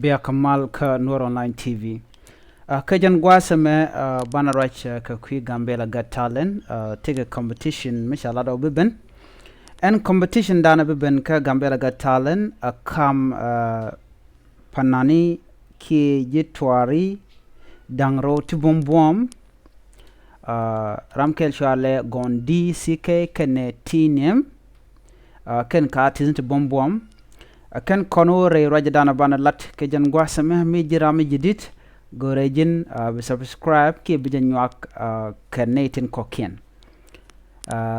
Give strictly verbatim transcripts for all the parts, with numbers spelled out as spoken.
Yak mal kä Nuer Online T V. Kä jɛn gua̱a̱th ɛmɛ banɛ ruac kɛ kui̱ Gambella Got Talent, tëkɛ competition mi ca lat ɔ bi ben. Ɛn competition danɛ bi ben kä Gambella Got Talent a kam panani kiɛ ji̱ tuari da̱ŋ rɛw ti buɔ̱m buɔ̱m. Ram kɛl cɔalɛ Gɔn D C K kɛnɛ Tiniɛm. Kɛn ka ti̱thin ti buɔ̱m buɔ̱m. Kɛn kɔn wä rɛy ruacdan banɛ lat kɛ jɛn gua̱a̱th ɛmɛ mi ji̱ ram mi ji̱ di̱t. Go̱rɛ ji̱n bi subscribe kiɛ bi jɛ nyuak kɛ nɛy tin kɔ̱kiɛn.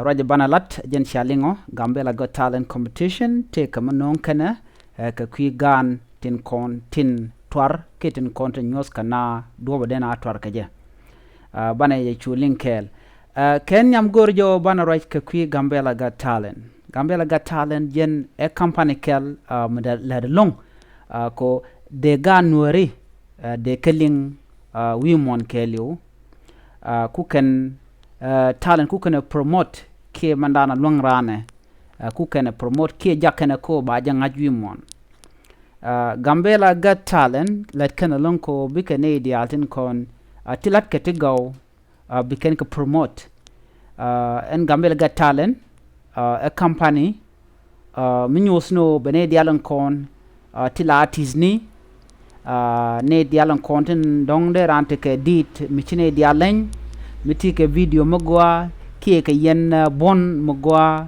Ruac banɛ lat jɛn cia liŋɔ Gambella Got Talent competition tëëkɛ mi no̱o̱ŋ kɛnɛ kɛ kui̱ gaan tin kɔn tin tuar kiɛ tin kɔn tin nyuɔ̱th kɛ na duɔ̱pä den a tuar kɛ jɛ. Banɛ yɛ cu liŋ kɛɛl. Kɛn nhiam go̱o̱r jɛ ɣöö banɛ ruac kɛ kui̱ Gambella Got Talent. Gambella Got Talent jɛn ɛ company kɛl mi lät lo̱ŋ. Ko dee gaan nuääri dee kä liŋ wi̱i̱ muɔ̱ɔ̱n kɛɛliw. Ku kɛn talent ku kɛn ɛ promote kiɛ mɛn daanɛ luäŋ raanɛ. Ku kɛn ɛ promote kiɛ jak kɛn ɛ ko ba jɛ ŋa̱c wi̱i̱ muɔ̱ɔ̱n. Gambella Got Talent lät kɛn ɛ lo̱ŋ ko bikɛ nɛy diaal tin kɔn ti la̱t kɛ ti gɔw bi kɛn kɛ promote. Ɛn Gambella Got Talent ɛ company mi nyuɔ̱th ni ɣöö bɛ nɛy diaal in kɔn ti la artist ni nɛy diaal in kɔn tin dɔ̱ŋ dee raan tekɛ di̱i̱t mi ci nɛy diaal leny mi ti kɛ video mi gɔaa kiɛ kɛ yɛn buɔ̱n mi gɔaa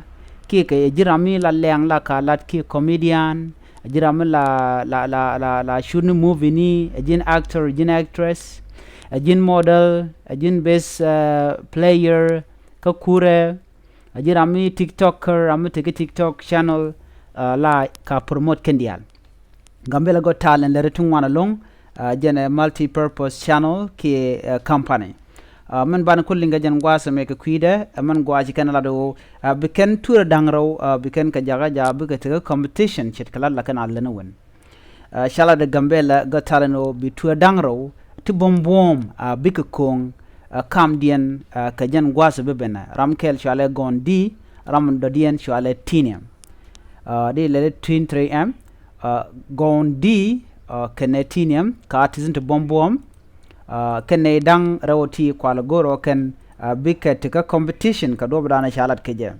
kiɛ kɛ ji̱ ram mi la lɛŋ la ka lat kiɛ comedian. Ɛ ji̱n ram mi la la la la la shoot ni movie ni, ɛ ji̱n actor, ɛ ji̱n actress, ɛ ji̱n model, ɛ ji̱n bass player kä kurɛ. Ɛ ji̱n ram mi TikToker, ram mi tekɛ TikTok channel la ka promote kɛn diaal. Gambella Got Talent lɛri ti ŋuan alo̱ŋ. Jɛn ɛ multi purpose channel kiɛ company. Mɛn banɛ kul liŋ kɛ jɛn gua̱a̱th ɛmɛ kɛ kui̱dɛ ɛ mɛn gua̱a̱th ci kɛn lat ɣöö bi kɛn tuur da̱ŋ rɛw bi kɛn kɛ jakä jakä bikɛ tekɛ competition ce̱tkɛ lat la kɛn a lɛn wen. Ca lat ɛ Gambella Got Talent ɣöö bi tuur da̱ŋ rɛw ti buɔ̱m buɔ̱ɔ̱m bikɛ ko̱o̱ŋ kamdiɛn kɛ jɛn gua̱a̱th ɛ bi benɛ. Ram kɛl cɔalɛ Gɔn D, ram dɔ̱diɛn cɔalɛ Tiniɛm. Di lɛli twin three M. Gɔn D kɛnɛ Tiniɛm ka ti̱thin ti buɔ̱m buɔ̱ɔ̱m. Kɛnɛ da̱ŋ rɛw ti kual go̱r ɔ kɛn bikɛ ti kä competition kɛ duɔ̱p danɛ ca lat kɛ jɛ.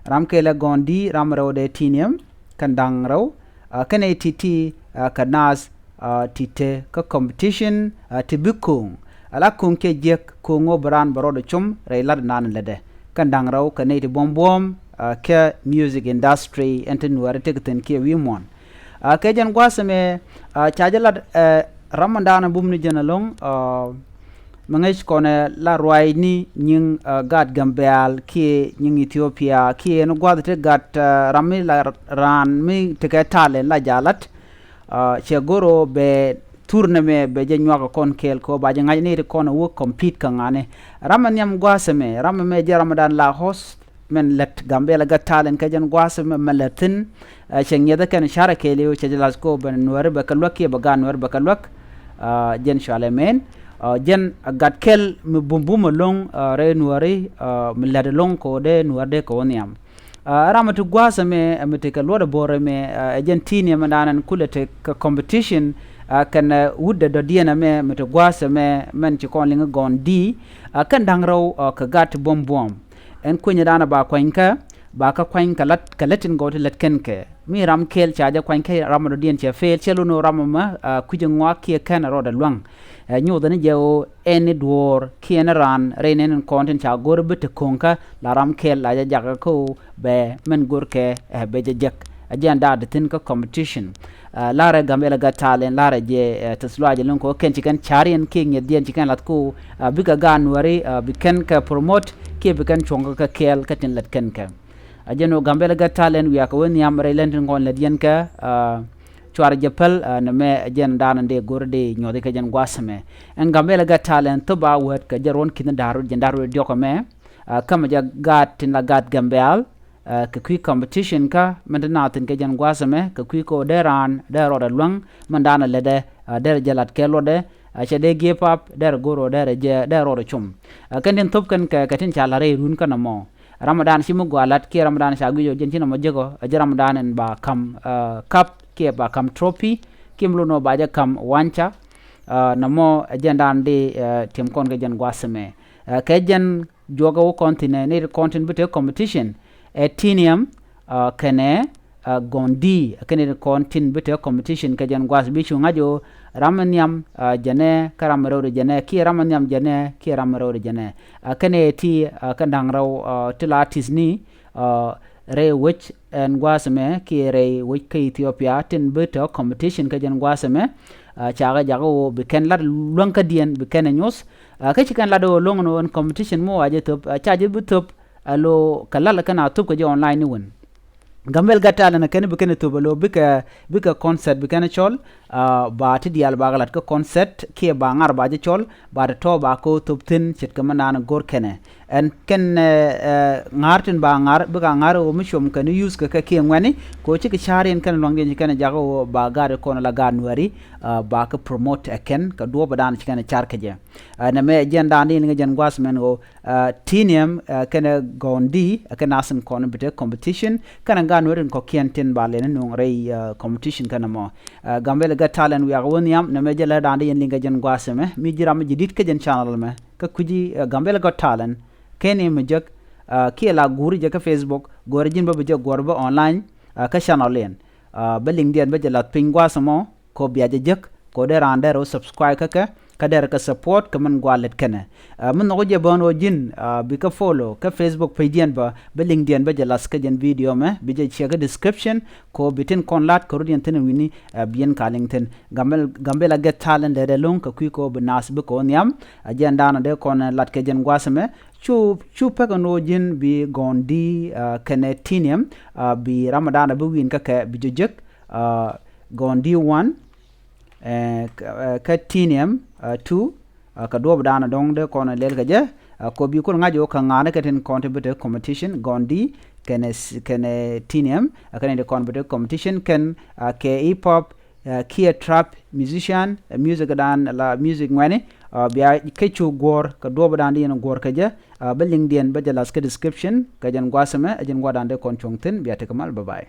Ram kɛlɛ Gɔn D ram rɛw dee Tiniɛm kɛn da̱ŋ rɛw. Kɛnɛ ti ti kɛ naath ti te kä competition ti bi ko̱o̱ŋ. Ala ko̱o̱ŋ cɛ jiäk ko̱o̱ŋ ɣöö bi raan bɛ rɔɔdɛ com rɛy lat naan lätdɛ. Kɛn da̱ŋ rɛw kɛ nɛy ti buɔ̱m buɔ̱ɔ̱m kɛ music industry ɛn ti nuääri tek thi̱n kiɛ wi̱i̱ muɔ̱ɔ̱n. Kɛ jɛn gua̱a̱th ɛmɛ ca jɛ lat ram mi daanɛ bum ni jɛn alo̱ŋ. Mi ŋäc kɔnɛ la ruaacni nyiŋ gaat Gambɛl kiɛ nyiŋ Ethiopia kiɛ ɛn gua̱a̱th ti gat ram mi la raan mi tekɛ talent la jalat. Cɛ go̱r ɣöö bɛ thur nɛmɛ bɛ jɛ nyuak kɔn kɛɛl kɛ ɣöö ba jɛ ŋa̱c ni ti kɔn ɛ wä compete kɛ ŋa̱ni. Ram mi nhiam gua̱a̱th ɛmɛ, ram ɛmɛ jɛ ram mi dan la host mɛn lät Gambella Got Talent kɛ jɛn gua̱a̱th ɛmɛ mɛ lät thi̱n. Cɛ ŋiɛth kɛn carɛ kɛɛliw cɛ jɛ la̱th kɛ ɣöö bɛ nuääri bɛ kɛ luäk kiɛ bɛ gaat nuääri bɛ kɛ luäk. Jɛn cɔalɛ mɛn jɛn gat kɛl mi bum bum alo̱ŋ rɛy nuääri mi lät alo̱ŋ kɛ ɣöö dee nuääri dee kɛ wä nhiam. Ram mi ti gua̱a̱th ɛmɛ mi ti kɛ luɔt ɛ bo̱r ɛmɛ ɛ jɛn Tiniɛm ɛmɛ danɛn kulɛ ti kɛ competition. Kɛn wut dɛ dɔ̱diɛn ɛmɛ mi ti gua̱a̱th ɛmɛ mɛn ci kɔn liŋ Gɔn D. Kɛn da̱ŋ rɛw kɛ gat ti buɔ̱m buɔ̱ɔ̱m. Ɛn kuenyɛ danɛ ba kuanykä ba kä kuany kɛ lät kɛ lät tin gɔw ti lät kɛn kɛ mi ram kɛɛl ca jɛ kuany kä ram mi dɔ̱diɛn cɛ fail cɛ lun ram ɛmɛ kui̱c ɛ ŋɔak kiɛ kɛn ɛ rɔɔdɛ luäŋ. Ɛ nyothɛ ni jɛ ɣöö ɛn ni duɔ̱ɔ̱r kiɛ ni raan rɛy nɛn in kɔn tin ca go̱r bi te ko̱ŋkä la ram kɛl la jɛ jakä kä ɣöö bɛ mɛn go̱rkɛ ɛ bɛ jɛ jek. Ɛ jɛn daat thi̱n kä competition. Larɛ Gambella Got Talent larɛ jɛ tɛth luac ɛlɔ̱ŋ kɛ ɣöö kɛn ci kɛn ca̱riɛn kiɛ ŋi̱ethdiɛn ci kɛn lath kä ɣöö bikɛ gaat nuääri bi kɛn kɛ promote kiɛ bi kɛn cuɔ̱ŋ kä kɛ kɛɛl kä tin lät kɛn kɛ. Ɛ jɛn ɣöö Gambella Got Talent wiakɛ wä nhiam rɛy lɛn tin kɔn lät yɛn kɛ. Cuarɛ jɛ päl nɛmɛ ɛ jɛn daanɛ dee go̱r dee nyuɔ̱thi kɛ jɛn gua̱a̱th ɛmɛ. Ɛn Gambella Got Talent thop a wät kɛ jɛ ruɔ̱n ki̱n da̱r jɛn da̱r wee diɔ̱k ɛmɛ. Kä mɛ jɛ gaat tin la gaat Gambɛl kɛ kui̱ competition kä mɛn ti naath thi̱n kɛ jɛn gua̱a̱th ɛmɛ kɛ kui̱ kɛ ɣöö dee raan dee rɔɔdɛ luäŋ mɛn daanɛ lätdɛ. Dee rɛ jɛ lat kɛ luɔtdɛ cɛ dee give up dee rɛ go̱r ɣöö dee rɛ jɛ dee rɔɔdɛ com. Kɛn tin thop kɛn kɛ kɛ tin ca la̱r rɛy run kä nɔmɔ. Ramadan ci mi gɔaa la̱t kiɛ Ramadan ca guic ɔ jɛn ci nɔmɔ jek ɔ ɛ jɛ Ramadan ɛn ba ka̱m kap kiɛ ba ka̱m trophy. Kim lo nɔ ba jɛ kam wanca. Nɔmɔ ɛ jɛn dan di tiɛm kɔn kɛ jɛn gua̱a̱th ɛmɛ. Kɛ jɛn juɔkɛ wä kɔn thin ɛ ni kɔn tin bi te competition ɛ Tiniɛm kɛnɛ Gɔndi kɛnɛ kɔn tin bi te competition kɛ jɛn gua̱a̱th bi cu ŋa̱c ɔ ram nhiam jɛnɛ kä ram rɛw di jɛnɛ kiɛ ram nhiam jɛnɛ kiɛ ram rɛw di jɛnɛ. Kɛnɛ ti kɛ da̱ŋ rɛw ti la artist ni rɛy wec ɛn gua̱a̱th ɛmɛ kiɛ rɛy wec kä Ethiopia tin bi te competition kä jɛn gua̱a̱th ɛmɛ. Cakɛ jakä wä bi kɛn lat luäŋ kädiɛn bi kɛn ɛ nyuɔth. Kä ci kɛn lat wä luäŋ ni wä ɛn competition mi wa jɛ thöp ca jɛ bi thöp. Alo kɛ lal kɛn a thöp kɛ jɛ online ni wän. Gambel Got Talent kɛn bi kɛn thöp alo bikɛ bikɛ concert bi kɛn cɔl. Ba ti diaal ba kɛ lat kä concert kiɛ ba ŋar ba jɛ cɔl ba ti tɔ̱ ba ko thöp thin ce̱tkɛ mi naan go̱r kɛnɛ. Ɛn kɛn ŋa̱r tin ba ŋa̱r bikɛ ŋa̱r ɣöö mi com kɛn use kɛ kɛ kiɛ ŋuɛni kɛ ɣöö cikɛ ca̱r in kɛn luaŋdiɛn ci kɛn jakä ɣöö ba gaat kɔn la gaat Nuɛri ba kɛ promote ɛ kɛn kɛ duɔ̱ɔ̱p ɛ daan ci kɛn ca̱r kɛ jɛ. Nɛmɛ ɛ jɛn daan di in kɛ jɛn gua̱a̱th mɛn ɣöö Tiniɛm kɛnɛ Gɔndi kɛn nath in kɔn bi te competition kɛnɛ gaat Nuɛri in kɔ̱kiɛn tin ba lɛn in nuŋ rɛy competition kɛn ɛmɔ. Gambel Got Talent wiak wä nhiam nɛmɛ jɛ lɛ daan di in liŋ kɛ jɛn gua̱a̱th ɛmɛ mi ji̱ ram mi ji̱ di̱t kä jɛn channel ɛmɛ kä kui̱ci Gambel Got Talent. Kɛn in mi jek kiɛ la guuri jɛ kä Facebook guɔ̱r ji̱n bä bi jɛ guɔ̱r bä online kä channel in. Bä liŋdiɛn bä jɛ lath piny gua̱a̱th ɛmɔ. Kɔ bia jɛ jek kɔ dee raan dee rɔ subscribe kä kɛ kä dee rɔ kɛ support kɛ min gua̱a̱ lät kɛnɛ. Min nhɔk jɛ bä ɛn ɣöö ji̱n bikɛ follow kä Facebook page diɛn bä bä liŋdiɛn bä jɛ lath kä jɛn video mɛ bi jɛ ciɛ kä description. Kɔ bi tin kɔn lat kɛ rut yɛn thin wi̱ni biɛn ka liŋ thin. Gambel Got Talent dee dee lo̱ŋ kɛ kui̱ kɔ bi nath bi kɔ nhiam. A jɛn daanɔ dee kɔn lat kɛ jɛn gua̱a̱th ɛmɛ. Cu cu pek ɛn ɣöö ji̱n bi Gɔndi kɛnɛ Tiniɛm bi ram a daanɔ bi wi̱n kä kɛ bi jɛ jek. Gɔndi one kä Tiniɛm two. Kɛ duɔ̱ɔ̱p daanɔ dɔ̱ŋ dee kɔn lɛl kɛ jɛ. Kɔ bi kun ŋa̱c ɣöö kɛ ŋa̱n kɛ tin kɔn ti bi te competition Gɔndi kɛnɛ kɛnɛ Tiniɛm kɛnɛ ti kɔn bi te competition kɛn kɛ hip hop kiɛ trap musician music dan la music ŋuɛni. Bia kɛ cu guɔ̱r kɛ duɔ̱ɔ̱p dan di yɛn guɔ̱r kɛ jɛ. Bä liŋdiɛn bä jɛ lath kä description kɛ jɛn gua̱a̱th ɛmɛ ɛ jɛn gua̱a̱th dan dee kɔn cuɔ̱ŋ thin bia tekɛ mal bye bye.